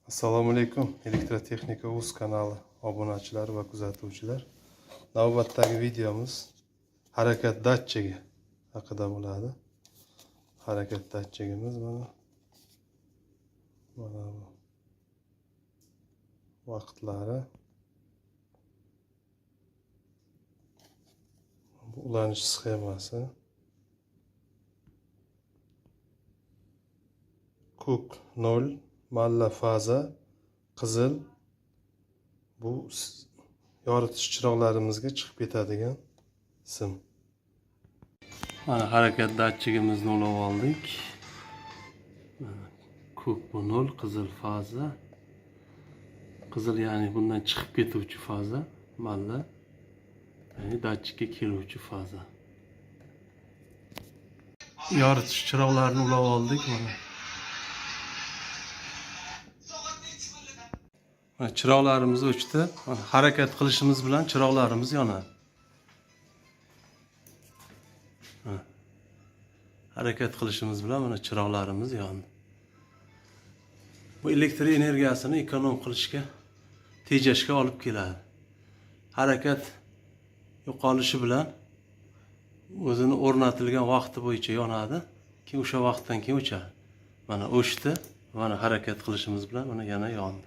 Assalomu alaykum, Elektrotexnika uz kanali obunachilari va kuzatuvchilar. Navbatdagi videomiz harakat datchigi haqida bo'ladi. Harakat datchigimiz mana bu vaqtlari, bu ulanish sxemasi, ko'k 0, malla faza, qizil bu yoritish chiroqlarimizga chiqib ketadigan sim. Mana harakat datchigimizni ulab oldik. Mana ko'k bu 0, qizil faza. Qizil ya'ni bundan chiqib ketuvchi faza, malla ya'ni datchikka keluvchi faza. Yoritish chiroqlarini ulab oldik mana. Mana chiroqlarimiz o'chdi. Mana harakat qilishimiz bilan chiroqlarimiz yonadi. Mana harakat qilishimiz bilan mana chiroqlarimiz yondi. Bu elektr energiyasini ekonom qilishga, tejashga olib keladi. Harakat yo'qolishi bilan o'zini o'rnatilgan vaqti bo'yicha yonadi, keyin o'sha vaqtdan keyin o'chadi. Mana o'chdi, mana harakat qilishimiz bilan mana yana yondi.